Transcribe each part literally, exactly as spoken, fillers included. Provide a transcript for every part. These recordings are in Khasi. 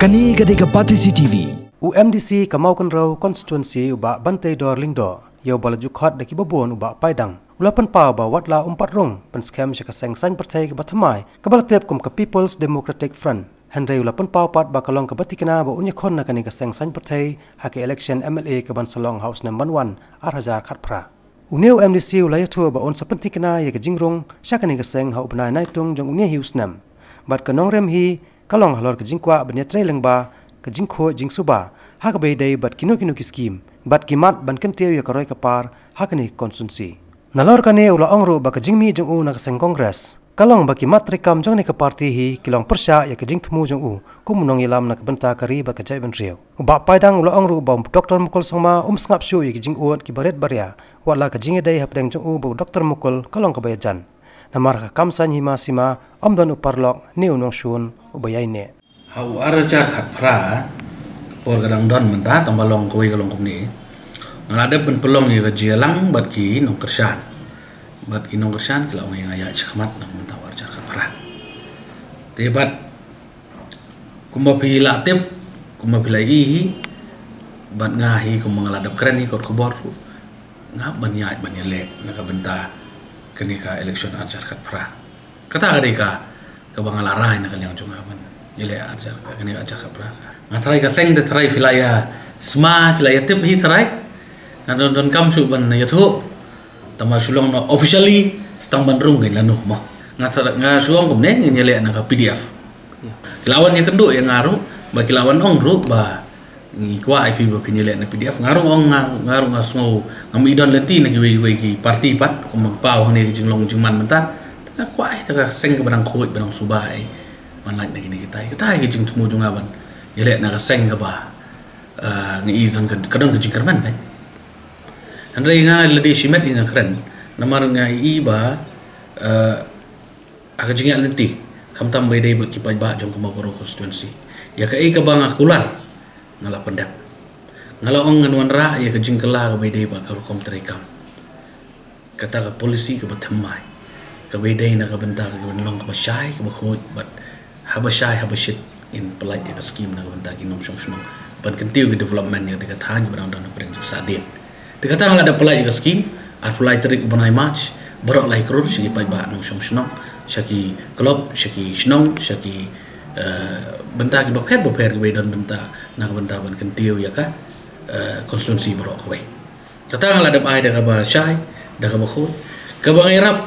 Kane ka dei ka Batesi T V. U M D C ka Mawkynrew constituency u Bah Banteidor Lyngdoh, ïa uba la ju khot da kiba bun u Bah Paidang, u la pynpaw ba wat la um pat rung pynskhem sha ka seng saiñ pyrthei kaba thymmai kaba la tip kum ka People's Democratic Front. Hynrei u la pynpaw pat ba ka long kaba thikna ba un ïakhun na kane ka seng saiñ pyrthei ha ka election M L A kaban sa long ha u snem ban wan ar hajar khatphra. Une u M D C u la ïathuh ba un sa pynthikna ïa ka jingrung sha kane ka seng ha u bnai Naitung jong une hi u snem. Bad ka nongrim hi ka long halor ka jingkwah ban ïatrei lyngba ka jingkhuid jingsuba ha kaba ïadei bad kino kino ki skim bad ki mat ban kyntiew ïa ka roi ka par ha kane ka constituency. Nalor kane u la ong ruh ba ka jingmih jong u na ka seng Congress ka long ba ki mat treikam jong kane ka party hi ki long pyrshah ïa ka jingthmu jong u kum u nongïalam na ka bynta ka ri bad ka jaitbynriew. U Bah Paidang u la ong ruh ba u Doctor Mukul Sangma um sngap shuh ïa ki jingud kiba rit ba ria, wat la ka jingïadei hapdeng jong u bad u Doctor Mukul ka long kaba ïajan. Namar ha ka kam saiñ hima sima ym don u paralok ne u nongshun uba ïaineh. Ha u ar hajar khatphra, ka por ka dang don mynta, tang ba long kawei ka long kumne. Nga la dep ban pynlong ïa ka jingïalang bad ki nongkyrshan. Bad ki nongkyrshan ki la ong ïa nga ïaid shakhmat na ka bynta u ar hajar khatphra. Te bad kumba phi la tip, kumba phi la ïohi, bad nga hi kumba nga la dep kren hi kot khubor ruh, nga hap ban ïaid ban ïaleh na ka bynta kane ka election ar hajar khatphra. Kata ka dei ka, kaba nga la rai na ka liang jong nga ban ïaleh ar hajar, kane ka ar hajar khatphra. Nga tharai ka seng te tharai phi la ïa sma, phi la ïa tip hi tharai. Nga don donkam shuh ban ïathuh. Tang ba shu long noh officially, sa tang ban rung kein lano mo. Nga tharai, nga shu ong kumne, ngin ïaleh na ka P D F. Ki la wan ïakynduh ïa nga ruh, ba ki la wan ong ruh ba ngi kwah ïa phi ba phin ïaleh na P D F. Nga ruh ong nga, nga ruh nga sngew ngam i don lynti na kiwei kiwei ki party pat, kumba nga paw hangne ka jinglong jingman mynta. Te nga kwah ïa ka seng kaba dang khuid ba dang suba ïa ban lait na kine kitai. Kitai ki jingthmu jong nga ban ïaleh na ka seng kaba, eh, nga i don ka, ka don ka jingkyrmen kein. Hynrei nga la dei shimet ïa nga kren. Namar nga i ba, eh, ha ka jingïaid lynti, khamtam ba ïadei bad ki paidbah jong ka Mawkynrew constituency. Ïa kaei kaba nga kular, nga la pyndep. Nga la ong ngan wanrah ïa ka jingkylla kaba ïadei bad ka rukom treikam. Kata ka policy kaba thymmai. Kaba ïadei na ka bynta ka ban long kaba shai, kaba khuid, bad haba shai, haba shit, ngin pynlait ïa ka skim na ka bynta ki nongshong shnong. Ban kyntiew ki development ïa kata ka thaiñ kaba dang don hapdeng jong sahdieng. Te kata nga la dep pynlait ïa ka skim, arphew lai tarik u bnai March, baroh lai klur sha ki paidbah nongshong shnong, sha ki club, sha ki shnong, sha ki, eh, bynta kiba pher ba pher kiba don bynta, na ka bynta ban kyntiew ïa ka, eh, constituency baroh kawei. Kata nga la dep ai da kaba shai, da kaba khuid, kaba nga ïarap,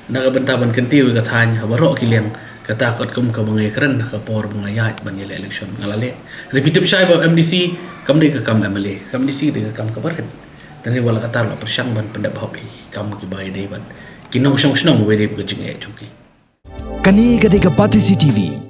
na ka bynta ban kyntiew ïa ka thaiñ, ha baroh ki liang, kata katkum kaba nga ïakren, ha ka por ba nga ïaid ban ïaleh election nga la leh. Hynrei phi tip shai ba M D C, kam dei ka kam M L A, ka M D C dei ka kam kaba rit. Te hynrei wat la katta la pyrshang ban pyndep hok ïa ki kam kiba ïadei bad ki nongshong shnong ba ïadei bad ka jingeh jong ki. Kane ka dei ka Batesi T V.